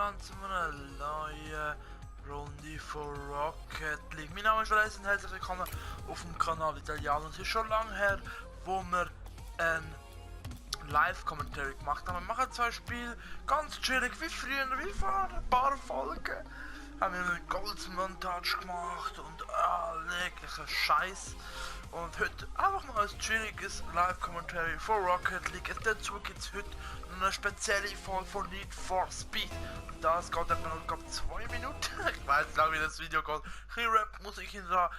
willkommen zu einer neuen Runde von Rocket League. Mein Name ist Reis und herzlich willkommen auf dem Kanal Italiano. Es ist schon lange her, wo wir ein Live-Commentary gemacht haben. Wir machen zwei Spiele ganz chillig wie früher, wie vor ein paar Folgen. Haben wir eine Goldmontage gemacht und jeglicher Scheiß. Und heute einfach mal ein chilliges Live-Commentary von Rocket League. Dazu gibt es heute eine spezielle Folge von Need for Speed. Und das geht etwa noch 2 Minuten. Ich weiß nicht, wie das Video geht. Ein bisschen Rap-Musik in der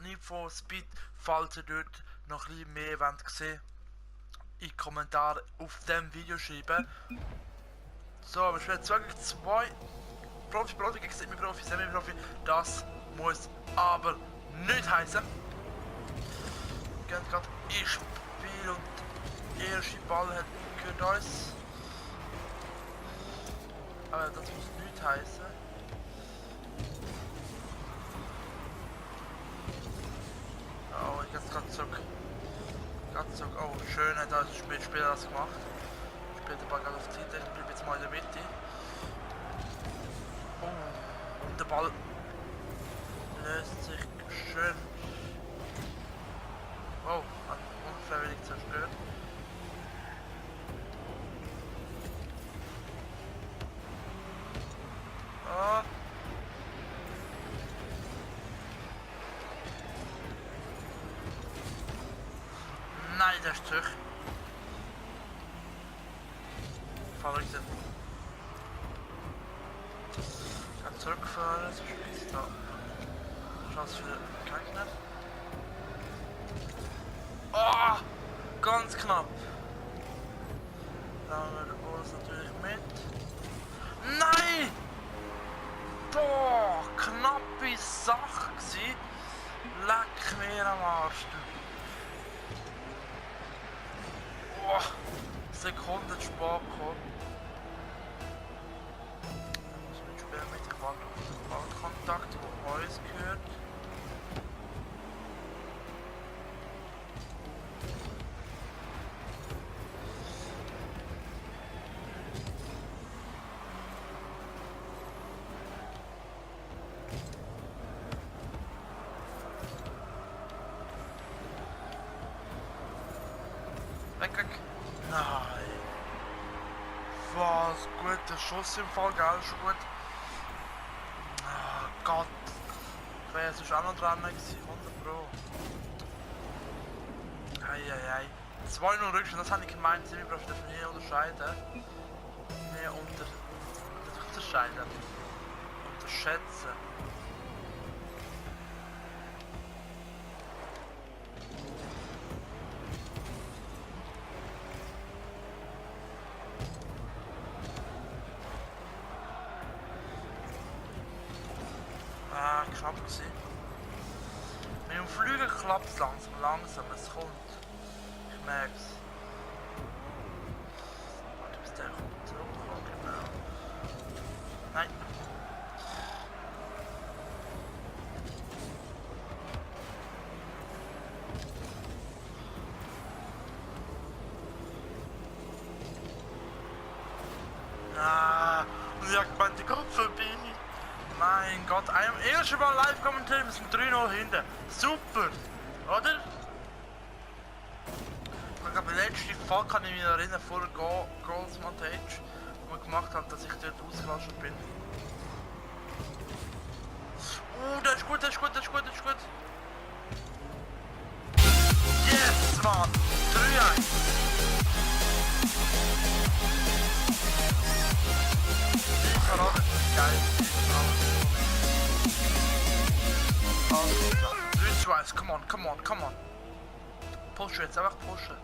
Need for Speed. Falls ihr dort noch ein bisschen mehr sehen wollt, in die Kommentare auf dem Video schreiben. So, wir spielen jetzt wirklich 2 Profi gegen Semi-Profi, Semi-Profi. Das muss aber nicht heißen. Wir gehen gerade ins Spiel und der erste Ball hat gehört uns. Aber das muss nicht heißen. Oh, ich gehe gerade zurück. Oh, schön hat der Spieler das gemacht. Spielt den Ball gerade auf die Seite, ich bleibe jetzt mal in der Mitte. Oh, und der Ball löst sich schön. Oh, hat unfreiwillig zerstört. Oh. Nein, der ist zurück. Verrückt. Ich kann zurückfahren, so ist da. Chance für den Gegner. Oh, ganz knapp. Da haben wir den Bonus natürlich mit. Nein! Boah, knappe Sache gewesen. Leck mir am Arsch. Boah, Sekunden zu spät gekommen. Da muss man spielen mit dem Ballkontakt, der uns gehört. Weg. Nein. Was gut, der Schuss im Fall, gell, schon gut. Oh Gott. Ich wäre sonst auch noch dran gewesen, 100 Pro. Eieiei. 2-0 Rückstand, das habe ich gemeint, sie dürfen nie unterscheiden. Nie unterscheiden. Unterschätzen. Knapp gewesen. Mit dem Flügel klappt es langsam, es kommt. Ich merke es. Warte, bis der kommt zurückkommt, genau. Nein. Und ich hab gemeint, die kommt vorbei. Mein Gott, einem ersten Mal live kommentieren, wir sind 3-0 hinten. Super, oder? Ich glaube, die letzte Fall kann ich mich erinnern, vor der Goals Montage, die man gemacht hat, dass ich dort ausgerastet bin. Das ist gut. Yes, Mann! 3-1! Ich verrate, geil. 3-2, come on. Push jetzt, einfach pushen.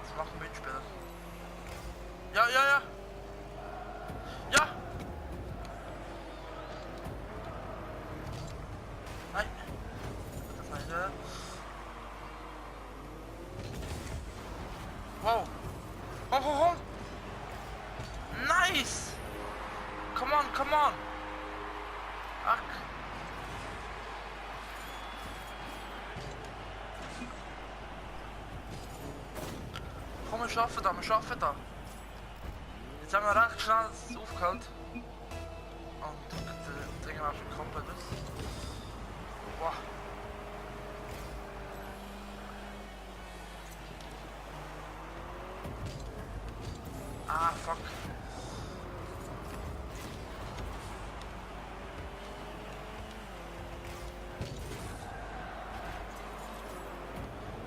Was machen wir Mitspieler? Ja! Nein! Das eine. Wow! Oh! Nice! Come on! Ach! Komm schaffen da, wir schaffen da. Jetzt haben wir recht schnell es aufgeholt. Und dringen wir schon komplett aus. Wow. Ah, fuck.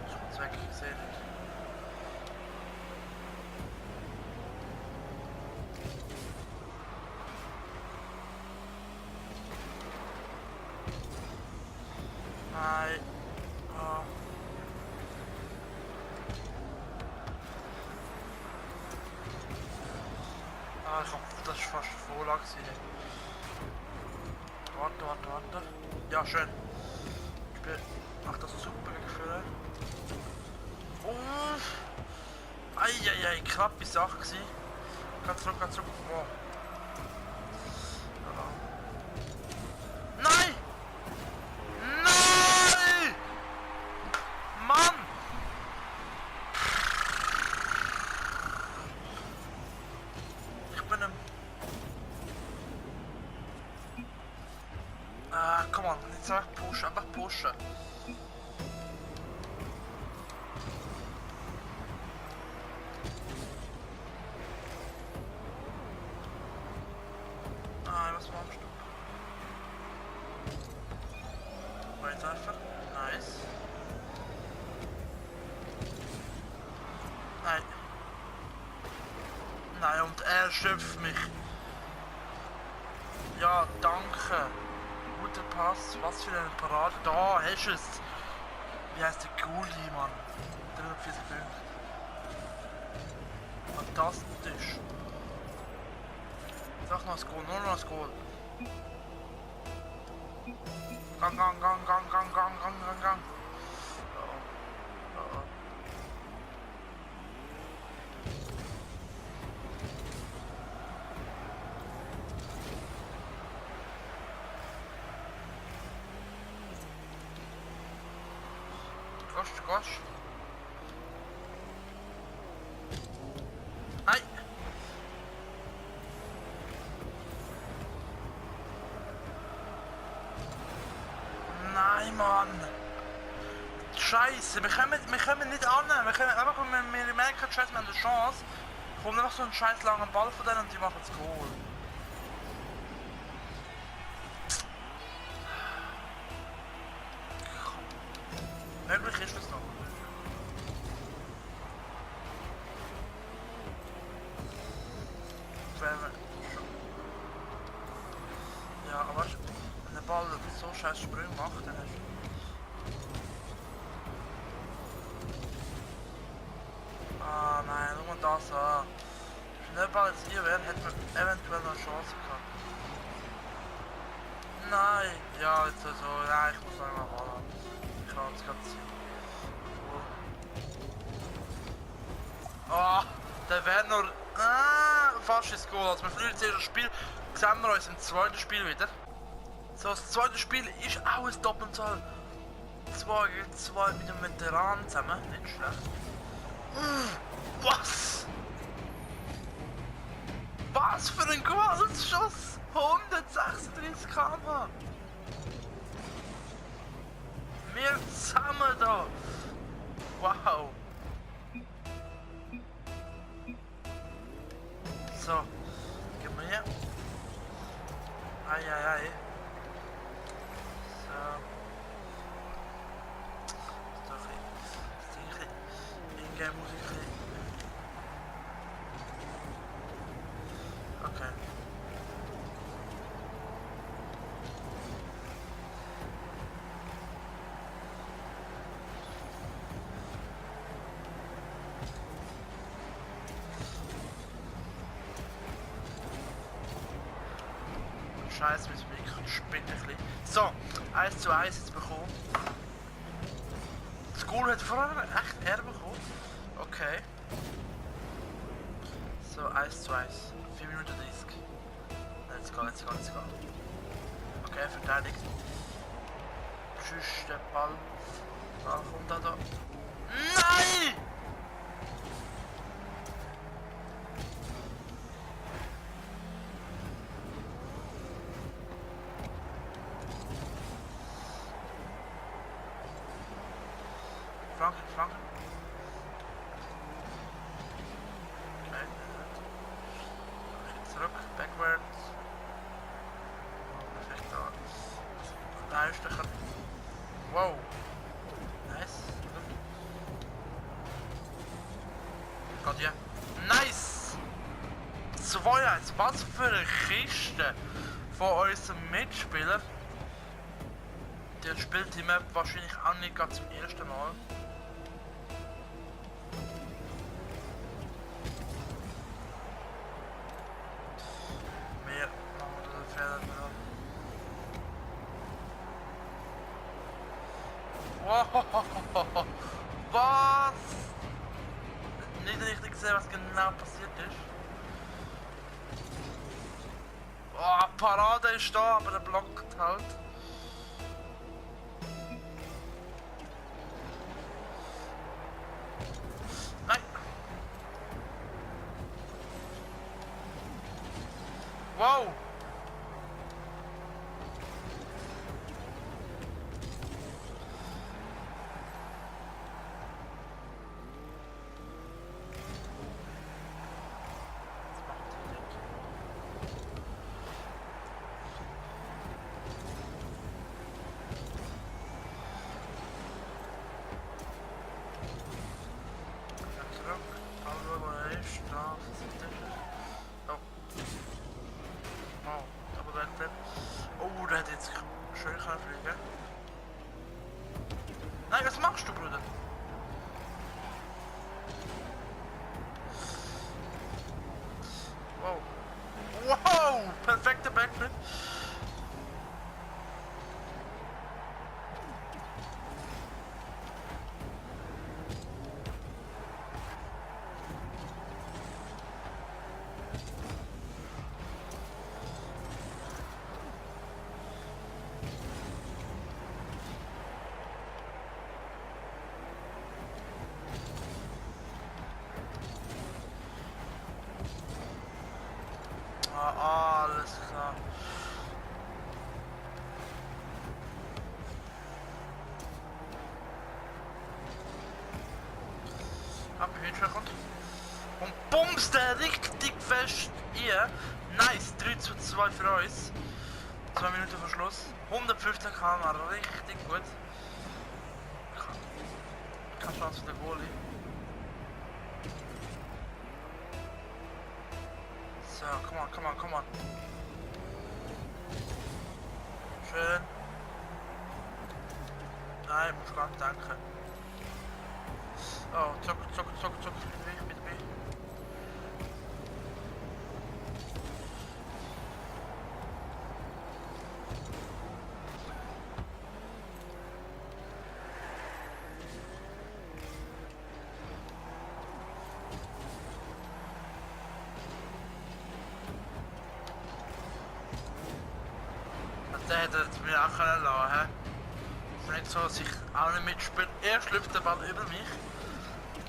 Ich muss weg, ich sehe nicht. Nein. Oh. Ah, ich hoffe, das ist fast voll gewesen. Warte. Ja, schön. Ich bin... Ach, das ist super gefühlt. Oh! Eieiei, knappe Sache gewesen. Geh zurück. Wow. Nein! Nein! Mann! Ich bin im... Komm on, jetzt einfach pushen. Was machst du? Weiterwerfen. Nice. Nein. Nein, und er schimpft mich. Ja, danke. Guter Pass. Was für eine Parade. Da, hast du es. Wie heißt der Gulli, Mann? 340 Punkte. Fantastisch. Sag noch ein Goal, nur noch ein Goal. Gang. Oh. Gosh. Ei! Nein, Mann! Scheiße, wir kommen nicht an. Wir können einfach, wir merken, Scheiße, wir haben eine Chance. Kommt einfach so einen scheiß langen Ball von denen und die machen das Goal. Möglich ist das noch. Ja, aber weißt du, wenn der Ball so scheiß Sprünge macht, dann hast du... Ah nein, nur das an. Wenn der Ball jetzt hier wäre, hätten wir eventuell noch eine Chance gehabt. Nein! Ja, jetzt so, nein, ich muss noch einmal Ball haben. Ich kann es gerade ziehen. Ah, der wäre nur... fast ins Goal. Also wir verlieren das erste Spiel, sehen wir uns im zweiten Spiel wieder. So, das zweite Spiel ist auch ein Doppelzahl. 2 gegen 2 mit dem Veteran zusammen, nicht schlecht. Was? Was für ein Goalschuss! 136 km/h! Wir zusammen da! Wow! So, gib mir her. Ei. So. Ist doch ein bisschen Ingame-Musik. Okay. Scheiße, mit dem Mikro spinnt ein bisschen. So, 1:1 jetzt bekommen. Das Goal hat vorher echt er bekommen. Okay. So, 1:1. 4 Minuten 30. Let's go. Okay, verteidigt. Tschüss, der Ball. Kommt da. Nein! Flanken. Okay. Zurück, backwards. Perfekt da. Da ist der. Wow. Nice. Gott ja. Nice! 2-1. Was für eine Kiste von unserem Mitspieler. Der spielt die Map wahrscheinlich auch nicht gerade zum ersten Mal. Wir machen den Fehler wieder. Wow! Was? Nicht richtig gesehen, was genau passiert ist. Oh, Parade ist da, aber der blockt halt. Nein! Wow! Oh, der hat jetzt schön fliegen. Nein, was machst du, Bruder? Wow. Wow! Perfekter Backflip. Alles klar. Ab, Hühnchen kommt. Und bums der richtig fest hier. Nice, 3:2 für uns. 2 Minuten vor Schluss. 115 km, richtig gut. Keine Chance für den Goalie. So, come on. Schön. Nein, muss gar nicht danken. Oh, zuck. Mit B. Der hätte es mir auch können lassen. Es ist nicht so, dass ich auch nicht mitspiele. Er schlüpft den Ball über mich.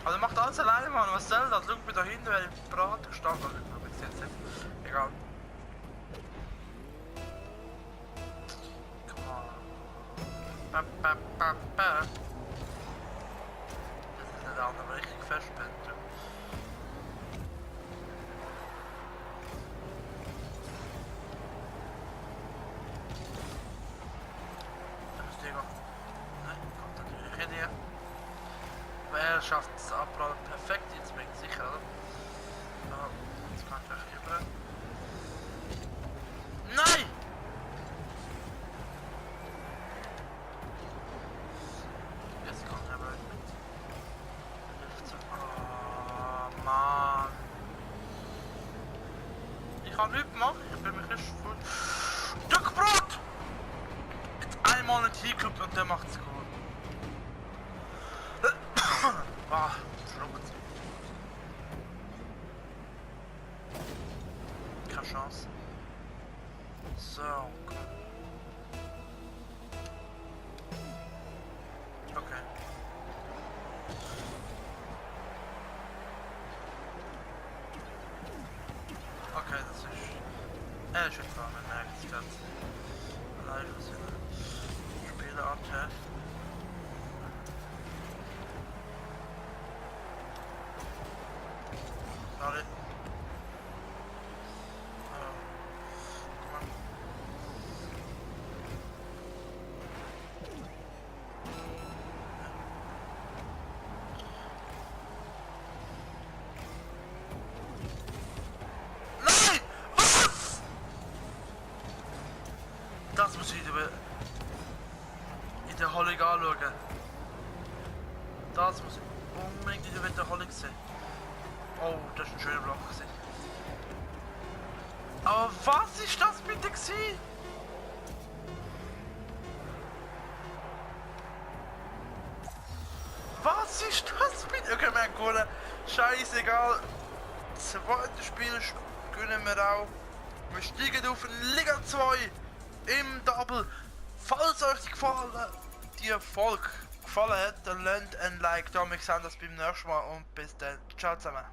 Aber er macht alles alleine, Mann. Was soll das? Schau mich da hinten, weil ich bereit gestanden habe. Aber ich sehe es nicht. Egal. Come on. Das ist nicht der andere richtig festspielt. Er schafft das Abladen perfekt, jetzt bin ich sicher, oder? Ja, jetzt kann ich gleich rüber. Nein! Jetzt kommt er aber mit. Oh, Mann. Ich kann nichts machen, ich bin mich nicht voll. Stückbrot! Jetzt einmal nicht hingeguckt und der macht's gut. Ah, schluckt. Keine Chance. So, komm. Okay. Okay, das ist... Er ist jetzt dran, man merkt es gerade. Live aus der Spielart. Schade. Nein! Was? Das muss ich in der Halle anschauen. Das muss ich unbedingt in der Halle sehen. Oh, das ist ein schöner Block gewesen. Aber was ist das bitte gewesen? Was ist das bitte? Okay, wir haben gewonnen. Scheißegal. Zweites Spiel gewinnen wir auch. Wir steigen auf in Liga 2 im Double. Falls euch die Folge gefallen hat, dann lasst ein Like da. Wir sehen das beim nächsten Mal und bis dann. Ciao zusammen.